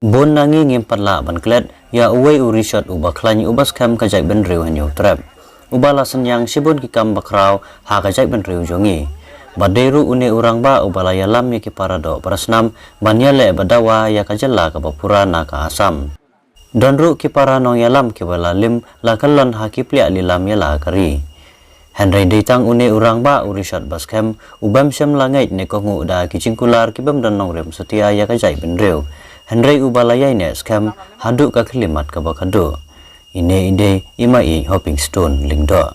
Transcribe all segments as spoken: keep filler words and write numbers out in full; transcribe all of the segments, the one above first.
Bun na ngi ngim pat lah ban klet ïa uwei u rishot uba khlaiñ uba skhem ka jaitbynriew ha Hynñiewtrep, uba la synñiang shibun ki kam bakhraw ha ka jaitbynriew jong ngi. Bad dei ruh une u rangbah uba la ïalam ïa ki para doh para snam ban ïaleh bad dawa ïa ka jylla kaba pura na ka Assam. Don ruh ki para nongïalam kiba la lim la kyllon ha ki pliah lilam ïa la ka ri. Hynrei dei tang une u rangbah u rishot ba skhem, u bym shym la ngeit ne kohnguh da ki jingkular ki bym don nongrim satia ïa ka jaitbynriew. Hynrei uba la ïaineh skhem haduh ka khyllipmat kaba khadduh. Ine i dei i Maieit Hopingstone Lyngdoh.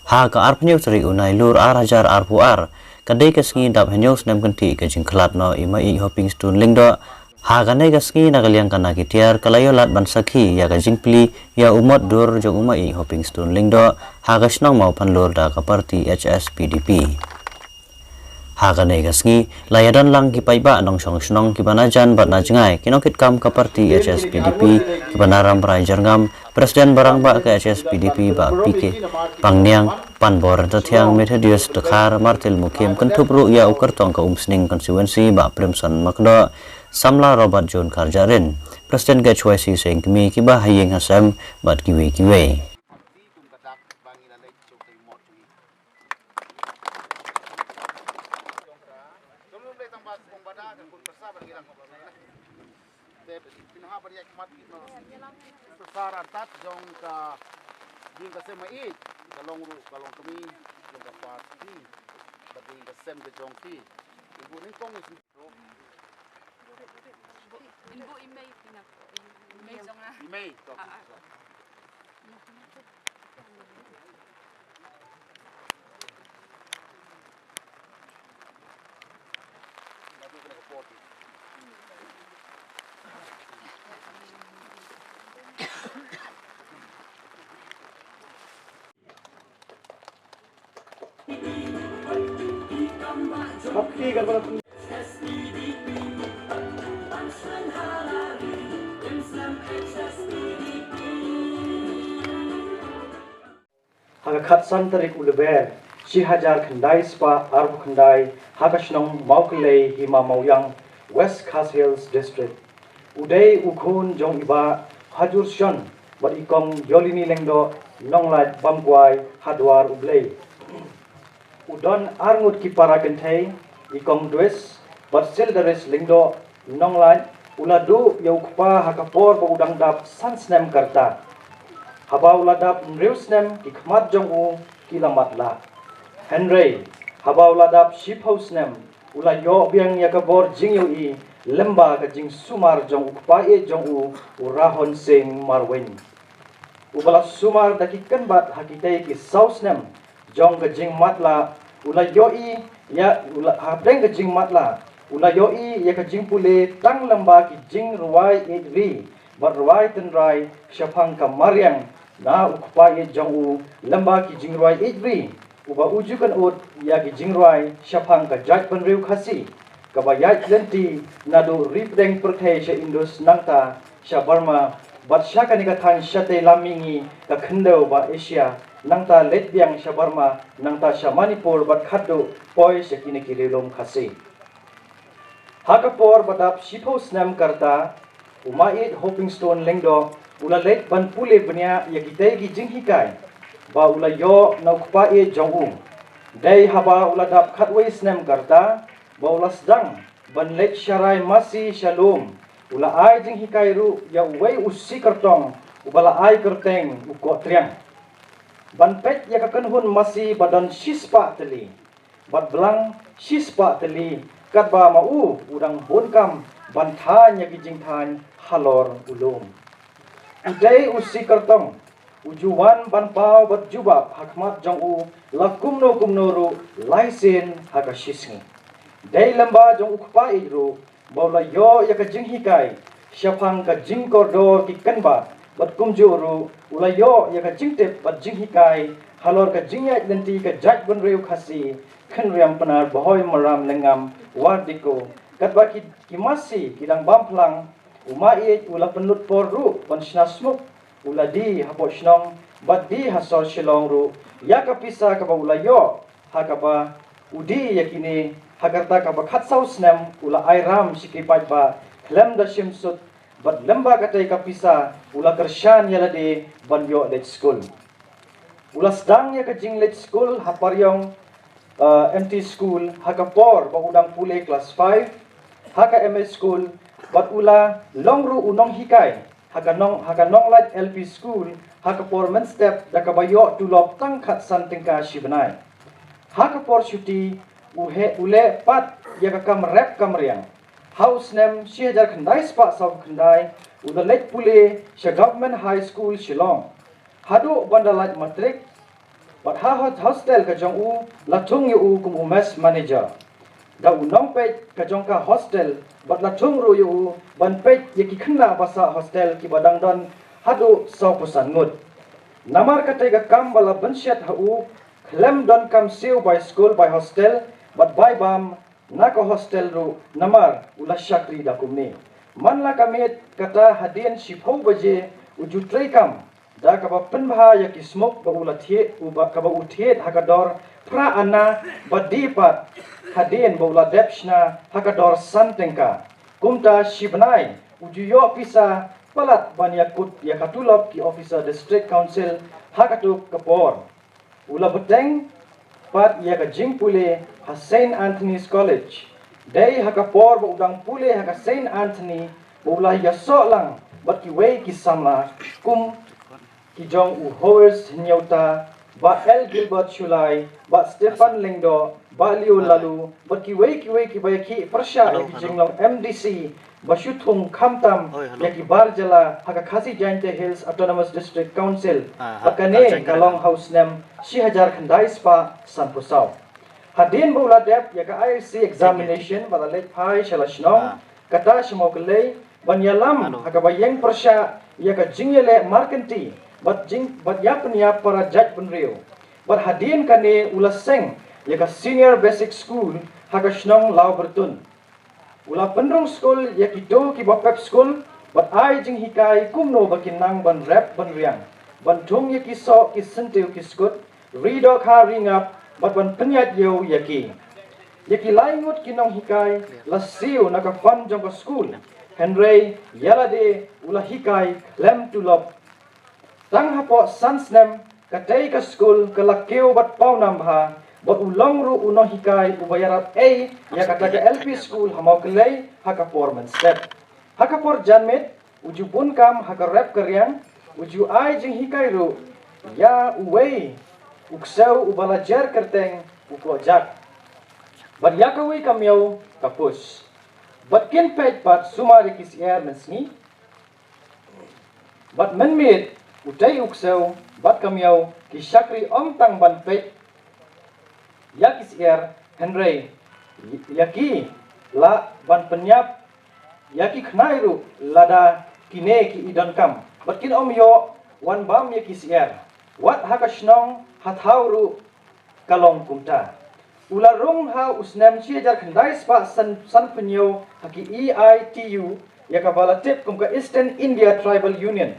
Ha ka arphew hynñiew tarik u Nailur ar hajar arphew ar, ka dei ka sngi dap hynñiew snem kynthih ka jingkhlad noh i Maieit Hopingstone Lyngdoh. Ha kane ka sngi na ka liang ka na ki tiar ka la ïoh lad ban sakhi ïa ka jingplie ïa u mot dur jong u Maieit Hopingstone Lyngdoh ha ka shnong Mawphanlur da ka party H S P D P. Ha kane ka sngi la ïadon lang ki paidbah nongshong shnong kiba na jan bad na jngai, ki nongkitkam ka party H S P D P, kiba na Rambrai Jyrngam, President ba rangbah ka H S P D P Bah P K Pangniang, Panbor Ryntathiang, Methodius Dkhar, Martil Mukhim, kynthup ruh ïa u kyrtong ka Umsning constituency Bah Primson Makdoh, samla Robert John Kharjahrin, President ka H Y C Seiñkmie, kiba ha ïing ha sem bad kiwei kiwei. Te pynhap ban ïaid khmat kit noh. Sa rantat jong ka, jong ka sem Maieit, ka long ruh ka long kmie jong ka party, bad jong ka sem ka jong ki. Ibu nyngkong i, ibu i mei pynap. I mei jong nga. I mei. Ah, ah. Ha ka khatsan tarik u Lber, shi hajar khyndai spah arphew khyndai, ha ka shnong Mawkyllei, Hima Mawiang, West Khasi Hills District. U dei u khun jong i Bah Hajur Shon bad i Kong Yolini Lyngdoh, nonglait bam kwai ha dwar U Blei. U don arngut ki para kynthei, i Kong Duis bad Sildaris Lyngdoh, nonglait, u la duh ïa u kpa ha ka por ba u dang dap san snem ka rta. Haba u la dap hynriew snem ki khmat jong u ki la matlah. Hynrei haba u la dap shiphew snem u la ïoh biang ïa ka bor jingïohi lyngba ka jingsumar jong u kpa ïeit jong u, u Rahon Singh Marwein, uba la sumar da ki kynbat ha kitei ki saw snem jong ka jingmatlah. U la ïohi ïa, u la, hapdeng ka jingmatlah u la ïohi ïa ka jingpule tang lyngba ki jingrwai ïeit ri bad rwai tynrai shaphang ka mariang na u kpa ïeit jong u, lyngba ki jingrwai ïeit ri, uba u ju kynud ïa ki jingrwai shaphang ka jaitbynriew Khasi, kaba ïaid lynti naduh Ri Pdeng Pyrthei sha Indus, nangta sha Burma, bad sha kane ka thaiñ shatei lam mihngi ka khyndew ba Asia, nangta leit biang sha Burma, nangta sha Manipur, bad khatduh poi sha kine ki riewlum Khasi. Ha ka por ba dap shiphew snem ka rta, u Maieit Hopingstone Lyngdoh u la leit ban pule bniah ïa kitei ki jinghikai ba u la ïoh na u kpa ïeit jong u. Dei haba u la dap khatwei snem ka rta ba u la sdang ban leit sharai masi sha lum. U la ai jinghikai ruh ïa uwei u si kyrtong uba la ai kyrteng u Kohtriang, ban peit ïa ka kynhun masi ba don shispah tylli bad blang shispah tylli, katba ma u u dang bun kam ban thaiñ ïa ki jingthaiñ halor u lum. U dei u si kyrtong u ju wan ban paw bad jubab ha khmat jong u la kumno kumno ruh lai sien ha ka shisngi. Dei lyngba jong u kpa ïeit ruh ba u la ïoh ïa ka jinghikai shaphang ka jingkordor ki kynbat, bad kumjuh ruh u la ïoh ïa ka jingtip bad jinghikai halor ka jingïaid lynti ka jaitbynriew Khasi, Khynriam Pnar Bhoi Maram Lyngngam War Diko, katba ki, ki masi ki dang bam phlang. U Maieit u la pynlut por ruh ban shna smuk, u la die hapoh shnong bad die ha sor Shillong ruh ïa ka pisa kaba u la ïoh, ha kaba u die ïa kine. Ha ka rta kaba khatsaw snem u la ai ram sha ki paidbah khlem da shim sut, bad lyngba katei ka pisa u la kyrshan ïa lade ban ïoh leit skul. U la sdang ïa ka jingleit skul ha Pariong uh, M T School ha ka por ba u dang pule klas five ha ka M A School, bad u la long ruh u nonghikai ha ka nong ha ka Nonglait L P School ha ka por mynstep da kaba ïoh tulop tang khatsan tyngka shi bnai. Ha ka por shuti u he u leh pat ïa ka kam rep kam riang. Ha u snem shi hajar khyndai spah saw khyndai u da leit pule sha Government High School Shillong. Haduh ban da lait matrik, bad ha hostel ka jong u la thung ïa u kum u mess manager. Da u nongpeit ka jong ka hostel, bad la thung ruh ïa u ban peit ïa ki khynnah ba sah hostel kiba dang don haduh saw phew san ngut. Namar katei ka kam ba la bynshet ha u, khlem don kam siew bai skul bai hostel, bad bai bam na ka hostel ruh namar u la shakri da kumne. Man la ka miet kata hadien shiphew baje u ju trei kam da kaba pynbha ïa ki smok ba u la thied u ba kaba u thied ha ka dor phra anna, bad die pat hadien ba u la dep shna ha ka dor san tyngka. Kumta shi bnai u ju ïoh pisa palat ban ïa kut ïa ka tulop ki officer district council ha katu ka por. U la bteng pat ïa ka jingpule ha Saint Anthony's College. Dei ha ka por ba u dang pule ha ka Saint Anthony ba u la ïasoh lang bad kiwei ki samla kum ki jong u Howes Hynñiewta, Bah L Gilbert Shullai, Bah Stephen Lyngdoh, Bah Leo Lalu, bad kiwei kiwei kiba ïakhih pyrshah ïa ki jinglong M D C ba shu thung khamtam ïa ki bar jylla ha ka Khasi Jaintia Hills Autonomous District Council. Bad kane ka long ha u snem shi hajar khyndai spah san phew saw. Hadien ba u la dep ïa ka I I C examination ba la leit phai sha la shnong, kata sha Mawkyllei ban ïalam ha kaba ïeng pyrshah ïa ka jingïaleh markynti bad jing bad ïa pynïap para jaitbynriew. Bad hadien kane u la seng ïa ka Senior Basic School ha ka shnong Lawbyrtun. U la pynrung skul ïa kito kiba pep skul bad ai jinghikai kumno ba kin nang ban rep ban riang, ban thung ïa ki soh ki syntiew ki skut, ri dohkha ri ngap bad ban pynïaid ïew ïa ki. Ïa ki lai ngut ki nonghikai la siew na ka fund jong ka skul, hynrei ïa lade u la hikai khlem tulop. Tang hapoh san snem katei ka skul ka la kiew bad pawnam bha, bad u long ruh u nonghikai uba ïarap ei ïa kata ka L P school ha Mawkyllei ha ka por mynstep. Ha ka por janmiet u ju bun kam ha ka rep ka riang, u ju ai jinghikai ruh ïa uwei u ksew uba la jer kyrteng u Koh Jak, bad ïa kawei ka miaw ka Pus. Bad kin peit pat sumar ïa ki syiar mynsngi. Bad mynmiet utei u ksew bad ka miaw ki shakri ym tang ban peit ïa ki syiar, hynrei ïa ki lah ban pynïap ïa ki khnai ruh lada kine ki i donkam. Bad kin ym ïoh wan bam ïa ki syiar. Wat ha ka shnong ha thaw ruh ka long kumta. U la rung ha u snem shi hajar khyndai spah san, san phew hynñiew ha ki E I T U, ïa kaba la tip kum ka Eastern India Tribal Union.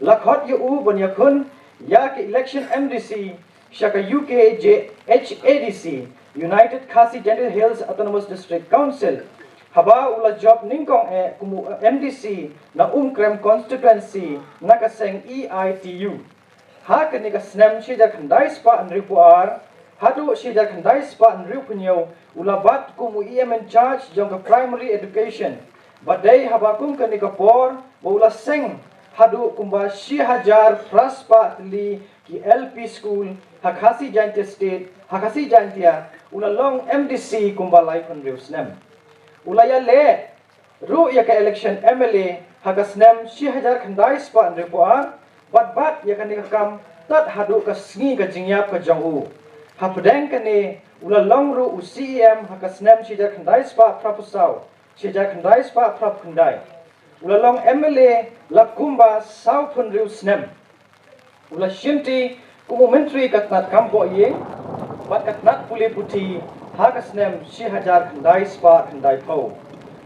La khot ïa u ban ïakhun ïa ka election M D C sha ka U K J H A D C, United Khasi Jaintia Hills Autonomous District Council, haba u la jop nyngkong eh kum u M D C na Umkrem constituency na ka seng E I T U. Ha kane ka snem shi hajar khyndai spah hynriew phew ar haduh shi hajar khyndai spah hynriew phew hynñiew u la bat kum u E M in charge jong ka primary education. Bad dei haba kum kane ka por ba u la seng haduh kumba shi hajar phra spah tylli ki L P school ha Khasi Jaintia State, ha Khasi Jaintia, u la long M D C kumba laiphew hynriew snem. U la ïaleh ruh ïa ka election M L A ha ka snem shi hajar khyndai spah hynriew phew ar, bad bat ïa kane ka kam tad haduh ka sngi ka jingïap ka jong u. Hapdeng kane u la long ruh u C E M ha ka snem shi hajar khyndai spah phra phew saw, shi hajar khyndai spah phra phew khyndai. U la long M L A la kumba saw phew hynriew snem. U la shimti kum u myntri ka tnat kam poh ïing bad ka tnat pule puthi ha ka snem shi hajar khyndai spah khyndai phew.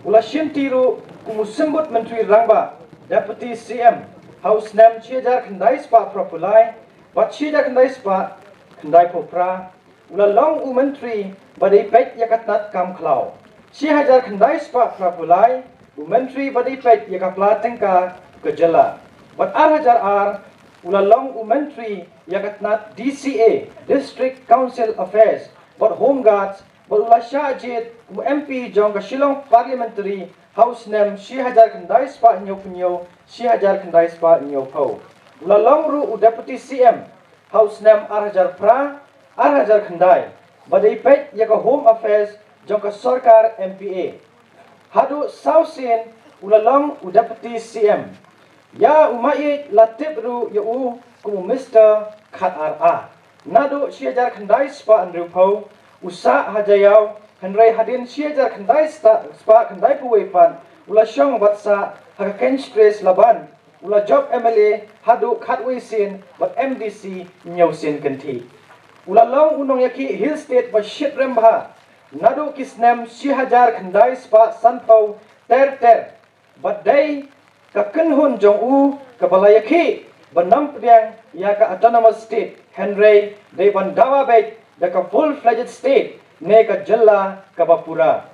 U la shimti ruh kum u symbud myntri rangbah, Deputy C M, ha u snem shi hajar khyndai spah phra phew lai bad shi hajar khyndai spah khyndai phew phra. U la long u myntri ba dei peit ïa ka tnat kam khlaw. Shi hajar khyndai spah phra phew lai u Myntri ba dei peit ïa ka pla tyngka ka jylla. Bad ar hajar ar u la long u Myntri ïa ka tnat D C A, District Council Affairs, bad Home Guards, bad u la shah jied u M P jong ka Shillong Parliamentary ha u snem shi hajar khyndai spah hynñiew phew hynñiew, shi hajar khyndai spah hynñiew phew. U la long ruh u Deputy C M ha u snem ar hajar phra, ar hajar khyndai, ba dei peit ïa ka Home Affairs jong ka sorkar M P A. Haduh saw sien u la long u Deputy C M. Ïa u Maieit la tip ruh ïa u kum u Mister Khat Ar A. Naduh shi hajar khyndai spah hynriew phew u sah ha Jaïaw, hynrei hadien shi hajar khyndai spah khyndai phew wei pat u la shong bad sah ha ka Keiñ Stres Laban. U la jop M L A haduh khatwei sien bad M D C hynñiew sien kynthih. U la long u nongïakhih Hill State ba shitrhem bha naduh ki snem shi hajar khyndai spah san phew ter ter. Bad dei ka kynhun jong u kaba la ïakhih ban ym pdiang ïa ka Autonomous State, hynrei dei ban dawa beit da ka full-fledged state ne ka jylla kaba pura.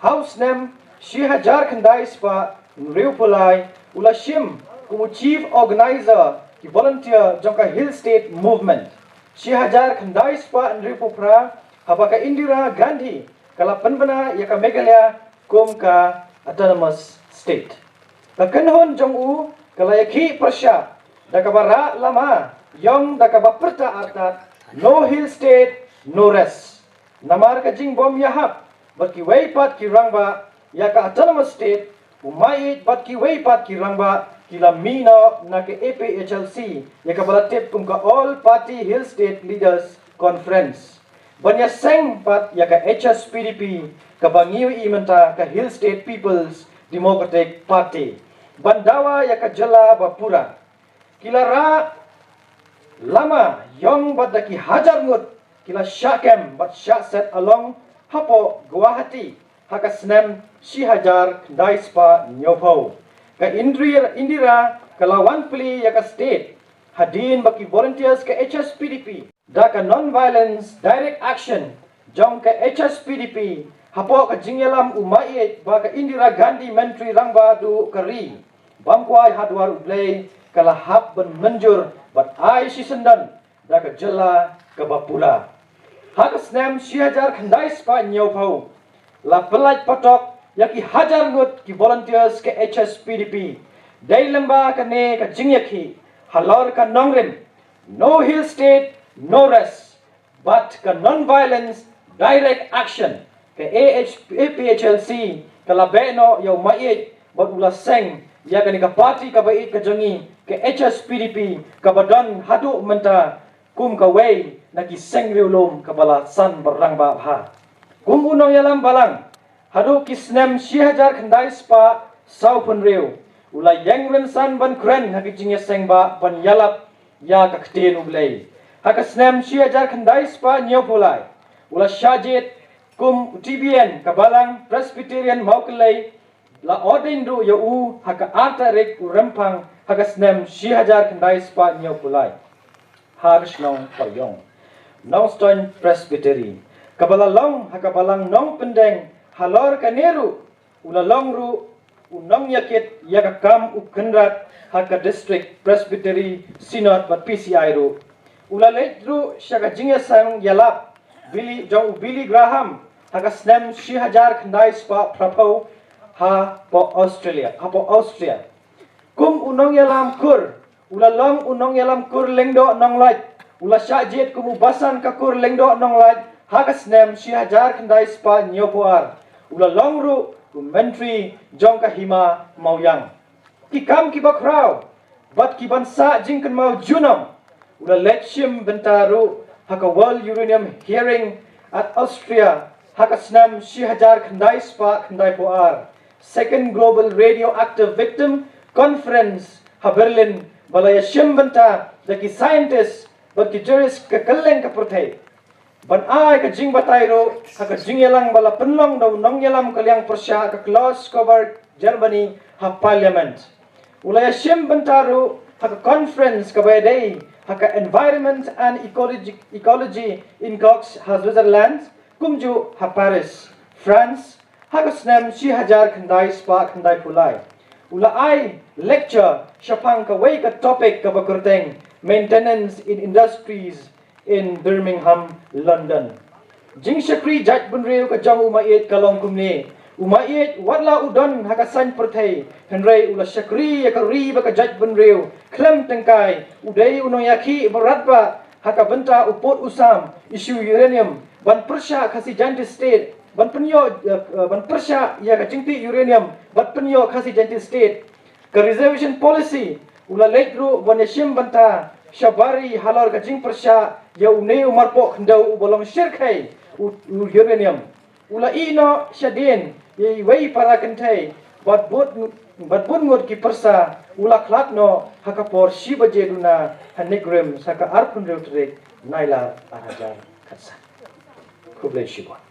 Ha u snem shi hajar khyndai spah hynriew phew lai u la shim kum u Chief Organizer ki volunteer jong ka Hill State Movement. Shi hajar khyndai spah hynriew phew phra, haba ka Indira Gandhi ka la pynbna ïa ka Meghalaya kum ka Autonomous State. Ka kynhun jong u ka la ïakhih pyrshah da kaba rah lama ïong da kaba pyrta artat, "No Hill State, no rest." Namar ka jingbym ïahap bad kiwei pat ki rangbah ïa ka Autonomous State, u Maieit bad kiwei pat ki rangbah ki la mih noh na ka A P H L C, ïa kaba la tip kum ka All Party Hill State Leaders Conference, ban ïaseng pat ïa ka H S P D P, kaba ngi ïohi mynta ka Hill State People's Democratic Party, ban dawa ïa ka jylla ba pura. Ki la rah lama ïong bad da ki hajar ngut ki la shah kem bad shah set along hapoh Guwahati ha ka snem shi hajar khyndai spah hynñiew phew. Ka Indri-, Indira ka la wan plie ïa ka state hadien ba ki volunteers ka H S P D P, da ka Non-Violence Direct Action jong ka H S P D P, hapoh ka jingïalam u Maieit bad ka Indira Gandhi, Myntri Rangbah duh ka ri, bam kwai ha dwar U Blei, ka la hap ban mynjur bad ai shisyndon da ka jylla kaba pura. Ha ka snem shi hajar khyndai spah hynñiew phew la pyllait patok ïa ki hajar ngut ki volunteers ka H S P D P. Dei lyngba kane ka jingïakhih halor ka nongrim "No Hill State, no rest" bad ka Non-Violence Direct Action, ka A H, A P H L C ka la beh noh ïa u Maieit bad u la seng ïa kane ka party kaba ïeit ka jong ngi, ka H S P D P, kaba don haduh mynta kum kawei na ki seng riewlum kaba la san bad rangbah bha. Kum u nongïalam balang, haduh ki snem shi hajar khyndai spah saw phew hynriew u la ïeng rynsan ban kren ha ki jingïaseng bah ban ïalap ïa ka ktien U Blei. Ha ka snem shi hajar khyndai spah hynñiew phew lai u la shah jied kum u T B N, ka Balang Presbyterian Mawkyllei, la ordain ruh ïa u ha ka ar tarik u Rymphang ha ka snem shi hajar khyndai spah hynñiew phew lai ha ka shnong Paiong, Nongstoiñ Presbytery, kaba la long ha ka Balang Nongpyndeng. Halor kane ruh u la long ruh u nongïakit ïa ka kam u Kynrad ha ka District Presbytery Synod bad P C I ruh. U la leit ruh sha ka jingïaseng ïalap Billy, jong u Billy Graham ha ka snem shi hajar khyndai spah phra phew hapoh Australia, hapoh Austria. Kum u nongïalam kur, u la long u nongïalam kur Lyngdoh Nonglait. U la shah jied kum u basan ka kur Lyngdoh Nonglait ha ka snem shi hajar khyndai spah hynñiew phew ar. U la long ruh u Myntri jong ka Hima Mawïang. Ki kam kiba khraw bad ki ban sah jingkynmaw junom. U la leit shim bynta ruh ha ka World Uranium Hearing at Austria ha ka snem shi hajar khyndai spah khyndai phew ar, Second Global Radioactive Victim Conference ha Berlin, ba la ïashim bynta da ki scientist bad ki jurist ka kylleng ka pyrthei. Ban ai ka jingbatai ruh ha ka jingïalang ba la pynlong da u nongïalam ka liang pyrshah ka Klaus Schwab, Germany, ha Parliament. U la ïashim bynta ruh ha ka conference kaba ïadei ha ka Environment and Ecology, Ecology in Cox ha Switzerland, kumjuh ha Paris, France, Ha ka snem shi hajar khyndai spah khyndai phew lai, u la ai lecture shaphang kawei ka topic kaba kyrteng Maintenance in Industries in Birmingham, London. Jingshakri jaitbynriew ka jong u Maieit ka long kumne. U Maieit wat la u don ha ka saiñ pyrthei, hynrei u la shakri ïa ka ri bad ka jaitbynriew khlem tyngkai. U dei u nongïakhih ba radbah ha ka bynta u pud u sam, issue uranium, ban pyrshah Khasi Jaintia State, ban pynïoh, eh, eh, ban pyrshah ïa ka jingtih uranium bad pynïoh Khasi Jaintia State. Ka reservation policy, u la leit ruh ban ïashim bynta shabar ri halor ka jingpyrshah ïa une u marpoh khyndew uba long shyrkhei u, u uranium. U la ïeh noh shadien ïa iwei i para kynthei bad bun, bad bun ngut ki pyrsa. U la khlad noh ha ka por shi baje duna ha Nongrim, sa ka arphew hynriew tarik Nailar ar hajar khatsan. Khublei shibun.